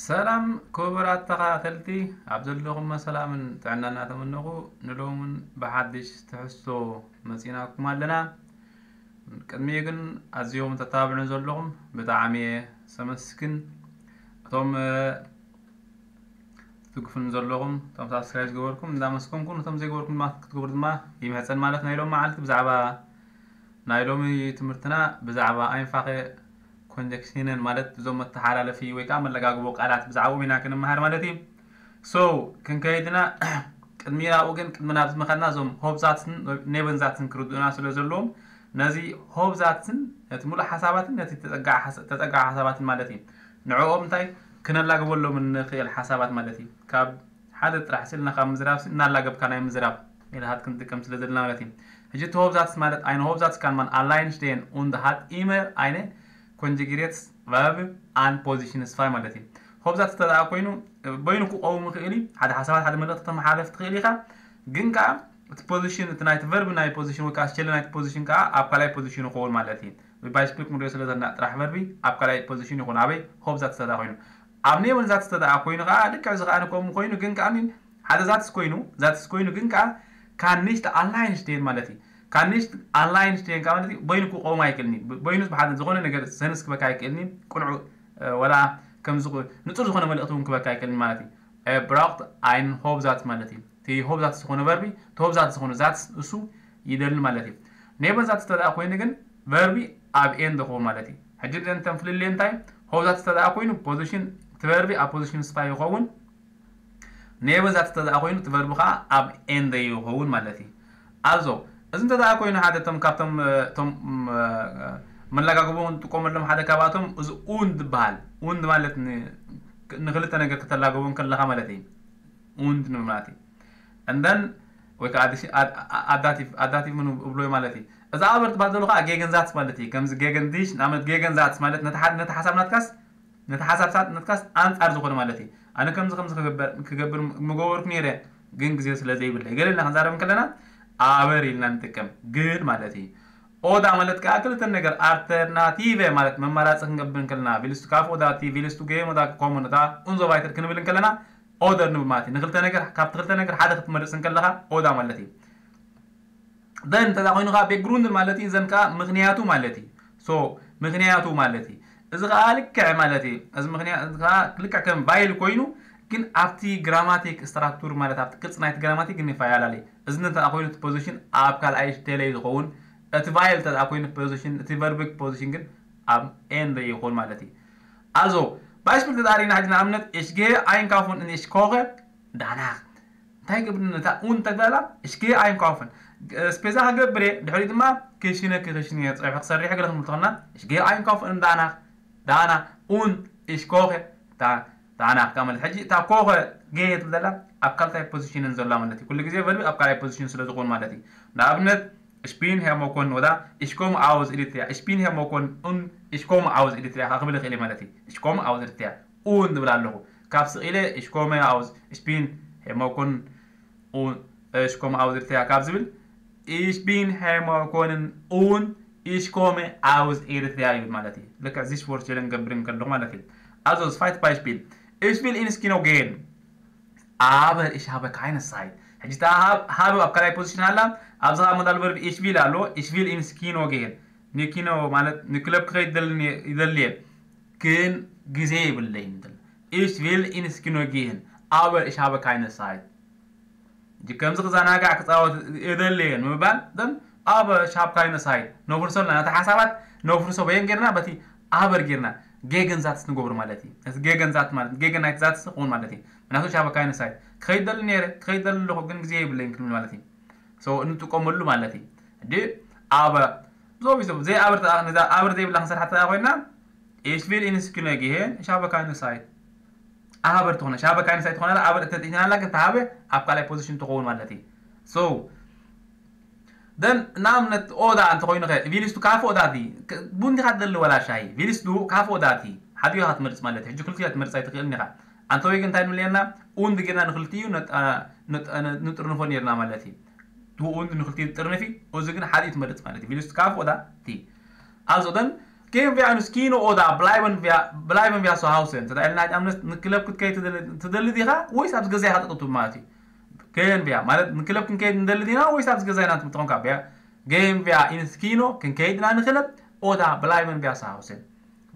ሰላም ክቡራት ተኸታተልቲ፣ ኣብ ዘለኹም ሰላምን ጥዕና እናተመነኹ፣ ንሎምን ብሓድሽ ትሕዝቶ መጺናኩም ኣለና። ቅድሚኡ ግን ኣዝዮም ተታብዑን ዘለኹም ብጣዕሚ እየ ዘመስግን። እቶም ትድግፉን ዘለኹም፣ እቶም ሳብስክራይብ ዝገበርኩም እንዳመስገንኩ፣ ነቶም ዘይገበርኩም ድማ ክትገብሩ ድማ ይምሕጸን። ማለት ናይ ሎም መዓልቲ ብዛዕባ ናይ ሎሚ ትምህርትና ብዛዕባ ኣይንፋኸ ኮንጀክሽንን፣ ማለት እዞም መተሓላለፊ ወይ ከዓ መለጋግቦ ቃላት ብዛዕባኦም ኢና ክንመሃር ማለት እዩ። So ክንከይድና ቅድሚ ናብኡ ግን ቅድሚ ናብ ዝመኸድና እዞም ሆብዛትን ኔበንዛትን ክርድኡና ስለ ዘለዎም ነዚ ሆብዛትን ነቲ ሙሉእ ሓሳባትን ነቲ ተጸጋዒ ሓሳ- ተጸጋዒ ሓሳባትን ማለት እዩ ንዕኦም እንታይ ክነላግበሎም እንኽእል ሓሳባት ማለት እዩ። ካብ ሓደ ጥራሕ ስልና ካብ ምዝራብ ሲ እናላገብካ ናይ ምዝራብ ሜላታት ክንጥቀም ስለ ዘለና ማለት እዩ። ሕጂ እቲ ሆብዛትስ ማለት ኣይነ ሆብዛትስ ካን ማን ኣላይንሽ ደን ኡንድ ሃት ኢመር ኣይነ ኮንጅግሬትስ ቨርብ ኣን ፖዚሽንስ ፋይ ማለት እዩ። ሆብዛትስ ተደኣ ኮይኑ በይኑ ክቀውም ይኽእል እዩ። ሓደ ሓሳባት ሓደ መልእኽቲ ተመሓላልፍ ትኽእል ኢኻ። ግን ከዓ እቲ ፖዚሽን እቲ ናይቲ ቨርብ ናይ ፖዚሽን ወይ ከዓ ሸለ ናይቲ ፖዚሽን ከዓ ኣብ ካልኣይ ፖዚሽን ይኸውን ማለት እዩ። ብባይስፕሊክ ንሪኦ ስለ ዘለና ጥራሕ ቨርቢ ኣብ ካልኣይ ፖዚሽን ይኹን ኣበይ ሆብዛትስ ተደኣ ኮይኑ ኣብ ኔበን ዛትስ ተደኣ ኮይኑ ከዓ ልክዕ እዚ ከዓ ንከምኡ ኮይኑ ግን ከዓ ሓደ ዛትስ ኮይኑ ዛትስ ኮይኑ ግን ከዓ ካን ኒሽት ኣላይንሽ ደን ማለት እዩ። ካን ኒሽት ኣላይንሽ ደን ከዓ ማለት እዩ በይኑ ክቆም ኣይክእልን እዩ። በይኑ ብሓደ ዝኾነ ነገር ሰንስ ክበካ ኣይክእልን እዩ። ቅንዑ ወላ ከም ንጹር ዝኾነ መልእኽቲ እውን ክበካ ኣይክእልን ማለት እዩ። ብራውክት ኣይን ሆብዛት ማለት እዩ። እቲ ሆብዛት ዝኾነ ቨርቢ እቲ ሆብዛት ዝኾነ ዛትስ እሱ ይደልን ማለት እዩ። ኔበን ዛትስ ተደኣ ኮይኑ ግን ቨርቢ ኣብ ኤንድ ይኸውን ማለት እዩ። ሕጂ እዘን እተን ፍልልየ እንታይ ሆብዛት ተደኣ ኮይኑ ፖዚሽን እቲ ቨርቢ ኣብ ፖዚሽን ስፋይ ይኸውን። ኔበን ዛትስ ተደኣ ኮይኑ እቲ ቨርቢ ከዓ ኣብ ኤንድ ይኸውን ማለት እዩ። ኣዞ እዚ እንተደኣ ኮይኑ ሓደ እቶም ካብቶም እቶም መለጋግቦ ንጥቀመሎም ሓደ ካብኣቶም እዚ ኡንድ ዝበሃል ኡንድ ማለት ን- ንክልተ ነገር ከተላግቦ ከለካ ማለት እዩ። ኡንድ ንብል ማለት እዩ። እንደን ወይ ከዓ ኣዳቲቭ ኣዳቲቭ ምን እብሎ ማለት እዩ። እዛ ኣበር ትባል ዘሎ ከዓ ጌገን ዛትስ ማለት እዩ። ከምዚ ጌገን ዲሽ ንኣብነት ጌገን ዛትስ ማለት ነቲ ሓደ ነቲ ሓሳብ ናትካስ ነቲ ሓሳብ ሳት ነትካስ ኣንጻር ዝኾነ ማለት እዩ። ኣነ ከምዚ ከምዚ ክገብር ክገብር ምገበርኩ ነይረ ግን ግዜ ስለ ዘይብለይ ገለ ኢልና ክንዛረብ ከለና ኣበር ኢልና ንጥቀም ግን ማለት እዩ። ኦዳ ማለት ከዓ ክልተ ነገር ኣልተርናቲቨ ማለት መመራፂ ክንገብር ከለና ቪልስቱ ካፍ ኦዳ እቲ ቪልስቱ ገየም ኦዳ ኮሙን እታ ኡንዞ ቫይተር ክንብል ከለና ኦደር ንብል ማለት እዩ። ንክልተ ነገር ካብቲ ክልተ ነገር ሓደ ክትመርፅ ከለካ ኦዳ ማለት እዩ። ደን እንተ ኮይኑ ከዓ ቤክግሩንድ ማለት እዩ። ዘን ከዓ ምክንያቱ ማለት እዩ። ሶ ምክንያቱ ማለት እዩ። እዚ ከዓ ልክዕ ማለት እዩ። እዚ ምክንያት እዚ ከዓ ልክዕ ከም ቫይል ኮይኑ ግን ኣብቲ ግራማቲክ ስትራክቱር ማለት ኣብቲ ቅርፂ ናይቲ ግራማቲክ ግን ይፈላለ እዩ። እዚ እንተ ኮይኑ እቲ ፖዚሽን ኣብ ካልኣይ ቴለ እዩ ዝኸውን። እቲ ቫይል እንተ ኮይኑ ፖዚሽን እቲ ቨርቢክ ፖዚሽን ግን ኣብ ኤንድ ይኸውን ማለት እዩ። ኣዞ ባይስፕል ተጣሪና ሕጂ ንኣብነት እሽጌ ኣይንካፉን እሽኮኸ ዳና እንታይ ገብር ነታ ኡን ተግባላ እሽጌ ኣይንካፉን ስፔዛ ክገብር እየ ድሕሪ ድማ ክሽነ ክክሽን እየ ፀብሒ ክሰርሕ ገለ ክንብል ተኾና እሽጌ ኣይንካፉን ዳና ዳና ኡን እሽኮኸ ዳና ካብ ማለት ሕጂ እታ ኮኸ ገየ ትብል ዘላ ኣብ ካልታይ ፖዚሽንን ዘላ ማለት እዩ። ኩሉ ግዜ ቨርቢ ኣብ ካልኣይ ፖዚሽን ስለ ዝኾን ማለት እዩ። ንኣብነት እሽፒን ሄሞኮን ወዳ እሽኮም ኣውዝ ኤሪትሪያ እሽፒን ሄሞኮን ኡን እሽኮም ኣውዝ ኤሪትሪያ ክብል ይኽእል ማለት እዩ። እሽኮም ኣውዝ ኤሪትሪያ ኡን ዝብል ኣለኹ ካብ ስቕ ኢለ እሽኮመ ኣውዝ እሽፒን ሄሞኮን ኡን እሽኮም ኣውዝ ኤሪትሪያ ካብ ዝብል እሽፒን ሄሞኮንን ኡን እሽኮመ ኣውዝ ኤሪትሪያ ይብል ማለት እዩ። ልክዕ ዚሽ ወርቸልን ገብርን ከለኹ ማለት እዩ። ኣዞ ስፋይት ባይስፒል እሽቪል ኢንስኪኖ ጌን ኣበር እሽ ሃበ ካይነ ሳይት ሕጂ እታ ሃብ ኣብ ካልኣይ ፖዚሽን ኣላ። ኣብዚ ከዓ ሞዳል ቨርብ እሽቪል ኣሎ። እሽቪል ኢንስኪኖ ጌን ንኪኖ ማለት ንክለብ ክኸይድ ይደሊ እየ ግን ግዜ የብለይን ትብል። እሽቪል ኢንስኪኖ ጌን ኣበር እሽ ሃበ ካይነ ሳይት ከምዚ ክዘናጋዕ ክፃወት እደሊ እየ ንምባል ደን ኣብ ሻፕካይነ ሳይት ነፍርሶ ኣለና ነቲ ሓሳባት ነፍርሶ በየን ጌርና በቲ ኣበር ጌርና ጌገን ዛትስ ንገብሩ ማለት እዩ። እቲ ጌገን ዛት ማለት ጌገን ናይት ዛትስ ክኸውን ማለት እዩ። ምክንያቱ ሻበካይነ ሳይት ክኸይድ ደሊ ነይረ ክኸይድ ደሊ ኣለኹ ግን ግዜ የብለይን ክንብል ማለት እዩ። So እንጥቀመሉ ማለት እዩ። ዲ ኣበ ዞቢዞ ዘይ ኣበር ተኣ ነዛ ኣበር ዘይብላ ክንሰርሓ ተኣ ኮይና ኢሽቪል ኢንስኪኖ ጊሄን ሻበካይነ ሳይት ኣበር ትኾነ ሻበካይነ ሳይት ትኾነ ኣበር እተጥኢትና ኣላ ግን ተሃበ ኣብ ካልኣይ ፖዚሽን ትኸውን ማለት እዩ። So ደን ንኣብነት ኦዳ እንተኮይኑ ከ ቪሊስቱ ካፍ ኦዳ እቲ ቡን ዲኻ ትደሊ ወላ ሻሂ ቪሊስቱ ካፍ ኦዳ እቲ ሓዲኡ ኢኻ ትመርጽ ማለት እዩ። ሕጂ ክልቲኡ ትመርጽ ኣይትኽእልን ኢኻ። ኣንተ ወይ ግን እንታይ ንብል ኔርና ኡንድ ጌርና ንክልቲኡ ንጥርንፎ ኔርና ማለት እዩ። ትኡ ኡንድ ንክልቲኡ ትጥርንፊ እዚ ግን ሓዲኡ ትመርጽ ማለት እዩ። ቪሊስቱ ካፍ ኦዳ እቲ ኣዞ ደን Gehen wir ins Kino oder bleiben wir, bleiben wir zu Hause? እንተ ኢልና ንኣብነት ንክለብ ክትከይድ ትደሊ ዲኻ ወይስ ኣብዚ ገዛ ኢኻ ጠጠው ማለት እዩ? Gehen wir ማለት ንክለብ ክንከይድ ንደሊ ዲና ወይስ ኣብዚ ገዛ ኢና ትብል ተኾንካ? Gehen wir ins Kino ክንከይድ ኢና ንክለብ oder bleiben wir zu Hause?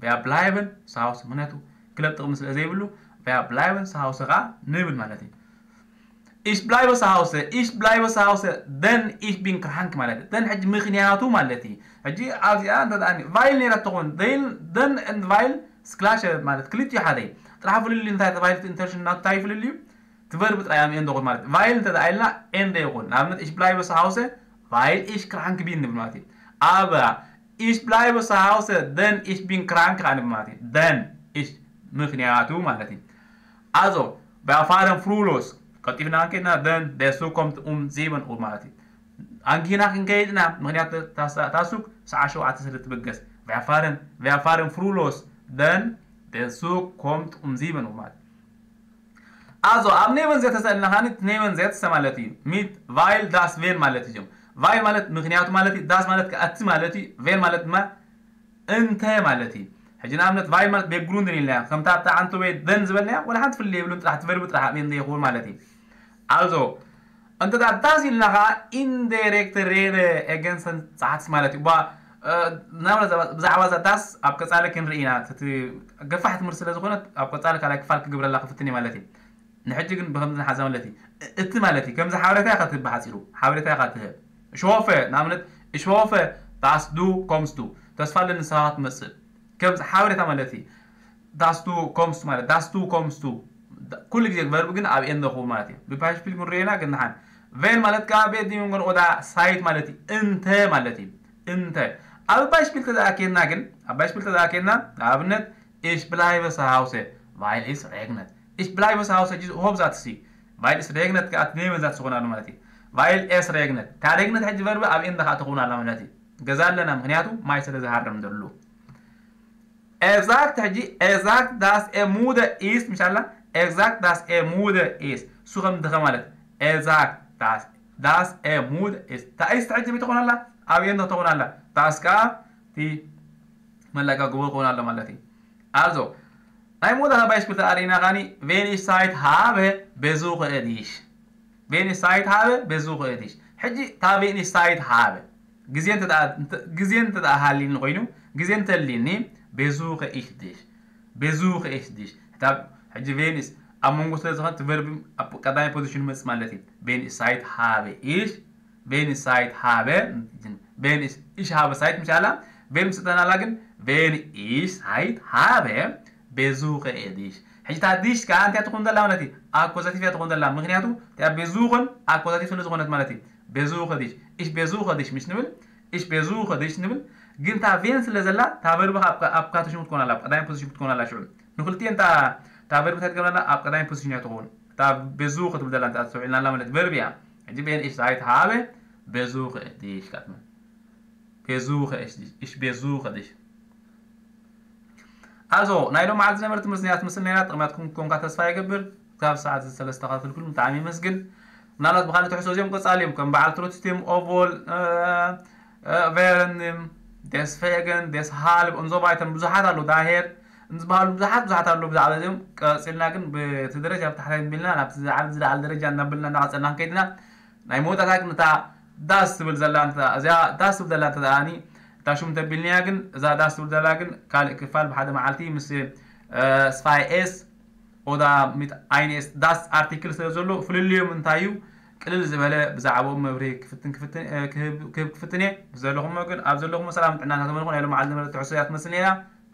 Wir bleiben zu Hause ምክንያቱ ክለብ ጥቕሚ ስለ ዘይብሉ wir bleiben zu Hause ኸዓ ንብል ማለት እዩ። Ich bleibe zu Hause, ich bleibe zu Hause, denn ich bin krank ማለት እዩ። Denn ሕጂ ምክንያቱ ማለት እዩ። ሕጂ ኣብዚኣ እንተ ደኣ weil ነይራ ትኾን፣ then and weil ስክላሸ ማለት ክልቲኡ ሓደ እዩ። ጥራሕ ፍልልዩ እንታይ ተባሂሉ እቲ ኢንተርሽን ናቱ እንታይ ፍልልዩ? እቲ ቨርብ ጥራይ ኣብ end ይኹን ማለት እዩ። Weil እንተ ደኣ ኢልና end ይኹን። ንኣብነት ich bleibe zu Hause weil ich krank bin ንብል ማለት እዩ። Aber ich bleibe zu Hause denn ich bin krank ከዓ ንብል ማለት እዩ። Denn ich ምክንያቱ ማለት እዩ። Also wir fahren frühlos ቀልጢፍና ክንከይድና denn der Zug kommt um sieben Uhr ማለት እዩ። ኣንጊህና ክንከይድና ምክንያቱ ታሱክ ሰዓ ሸውዓተ ስለ ትብገስ። Wir fahren, wir fahren frühlos denn der Zug kommt um sieben Uhr ማለት እዩ። Also ኣብ neben setze ተሰእልና ኻኒ neben setze ማለት እዩ። Mit weil das wenn ማለት እዩ። Weil ማለት ምክንያቱ ማለት እዩ። Das ማለት ከኣ እቲ ማለት እዩ። Wenn ማለት ድማ እንተ ማለት እዩ። ሕጂ ንኣብነት weil ማለት begründen ኢልና ከምታ ኣብታ ዓንተ ወይ then ዝበልናያ ወላ ሓንቲ ፍልልይ የብሉን። ጥራሕ እቲ ቨርብ ጥራሕ ኣብ end ይኸውን ማለት እዩ። Also እንተ ደኣ das ኢልና ኸዓ indirekte Rede ergänzend Sätz ማለት እዩ። ብዛዕባ እዛ das ኣብ ቀጻሊ ክንርኢ ኢና። እቲ ገፋሕ ትምህርቲ ስለ ዝኾነት ኣብ ቀጻሊ ካልኣይ ክፋል ክግብረላ ክፍትን እየ ማለት እዩ። ንሕጂ ግን ብከምዚ ንሓዛ ማለት እዩ። እቲ ማለት እዩ ከምዚ ሓበሬታ ኢኻ ትህብ ብሓጺሩ ሓበሬታ ኢኻ ትህብ። Ich hoffe ንኣብነት ich hoffe dass du kommst ተስፋ ኣለኒ ንስኻ ክትመጽእ ከምዚ ሓበሬታ ማለት እዩ። Das du kommst ማለት das du kommst ኩሉ ግዜ ቨርብ ግን ኣብ end ይኸውን ማለት እዩ። ብባይሽፒል ክንሪኦ ኢና ግን ንሓን wenn ማለት ከዓ bedingungen oder Zeit ማለት እዩ። እንተ ማለት እዩ። እንተ ኣብ ባይሽፒል ተዘኣኬድና ግን ኣብ ባይሽፒል ተዘኣኬድና ንኣብነት ich bleibe zu Hause weil es regnet ich bleibe zu Hause ሕጂ hope that see weil es regnet ከዓ እቲ neben setze ዝኾን ኣሎ ማለት እዩ። Weil es regnet እታ regnet ሕጂ ቨርብ ኣብ end ከዓ ትኸውን ኣላ ማለት እዩ። ገዛ ኣለና ምክንያቱ ማይ ስለ ዝሃርም ዘሎ። Er sagt ሕጂ er sagt dass er müde ist ምሽ ኣላ er sagt dass er müde ist እሱ ከም ድኸ ማለት er sagt dass dass er müde ist እታ ist ሕጂ በይ ትኾን ኣላ ኣብ end ትኾን ኣላ das ከዓ እቲ መለጋግቦ ክኾን ኣሎ ማለት እዩ። Also ናይ ሞዳ ባይሽፒል ተኣሪና ኻኒ wenn ich Zeit habe besuche dich wenn ich Zeit habe besuche dich ሕጂ እታ wenn ich Zeit habe ግዜ እንተ ግዜ እንተ ሃልኒ ኮይኑ ግዜ እንተልኒ besuche ich dich besuche ich dich እታ ሕጂ wenn ich ኣብ መንጎ ስለ ዝኾነ እቲ ቨርብ ኣብ ቀዳማይ position መጽእ ማለት እዩ። Wenn ich Zeit habe ich wenn ich Zeit habe wenn ich ich habe Zeit ምሽ ኣላ wenn ምስ እተናላ ግን wenn ich Zeit habe besuche dich ሕጂ እታ dich ከዓ እንታይ ትኾን ዘላ ማለት እዩ? Akkusativ እያ ትኾን ዘላ ምክንያቱ እቲኣ besuchen akkusativ ስለ ዝኾነት ማለት እዩ። Besuche dich ich besuche dich ምሽ ንብል ich besuche dich ንብል ግን እታ wenn ስለ ዘላ እታ ቨርብ ኣብ ካተሽሙ ክትኮን ኣላ ኣብ ቀዳማይ position ክትኮን ኣላ ሽዑ ንክልቲኤን እታ ቨርብ እንታይ ትገብረና ኣብ ቀዳማይ position እያ ትኸውን እታ besuche ትብል ዘላ እንታይ ትሰውዒልና ኣላ ማለት ቨርብ እያ። ሕጂ wenn ich Zeit habe besuche dich ክትብል besuche ich dich ich besuche dich Also ናይ ሎም መዓልቲ ዝነበረ ትምህርቲ እዚኣ ትመስል ነይራ። ጥቕምያትኩም ኮንካ ተስፋ ይገብር። ካብ ሰዓት ዝተለስተኻተልኩልኩም ብጣዕሚ ይመስግን። ምናልባት ብካልእ ትሕሶ እዚኦም ቀጻሊ እዮም ከም በዓል ትሮትስቴም ኦቮል ቨረን ደስፌገን ደስሃልብ እንዞባይተን ብዙሓት ኣለዉ ዳሄር ዝበሃሉ ብዙሓት ብዙሓት ኣለዉ ብዛዕባ እዚኦም ቀፂልና ግን ብቲ ደረጃ ብታሕታይ ንቢልና ናብቲ ዝዓል ዝለዓል ደረጃ እናበልና እናቐፀልና ክንከይድና ናይ መወዳእታ ግን እታ ዳስ ትብል ዘላ እዚኣ ዳስ ትብል ዘላ እንተ ደኣኒ እታ ሽሙ ተቢልንያ ግን እዛ ዳስ ትብል ዘላ ግን ካልእ ክፋል ብሓደ መዓልቲ ምስ ስፋይ ኤስ ኦዳ ሚት ኣይንኤስ ዳስ ኣርቲክል ስለ ዘሎ ፍልልዮም እንታይ እዩ ቅልል ዝበለ ብዛዕባኡ መብርሂ ክፍትን ክፍትን ክህብ ክፍትን እየ ብዘለኹሞ ግን ኣብ ዘለኹሞ ሰላም ጥዕና እናተመንኹ ናይ ሎም ዓል ዝነበረ ትሕሶ እያ ትመስል ነይራ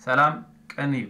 ሰላም ቀኒ እዩ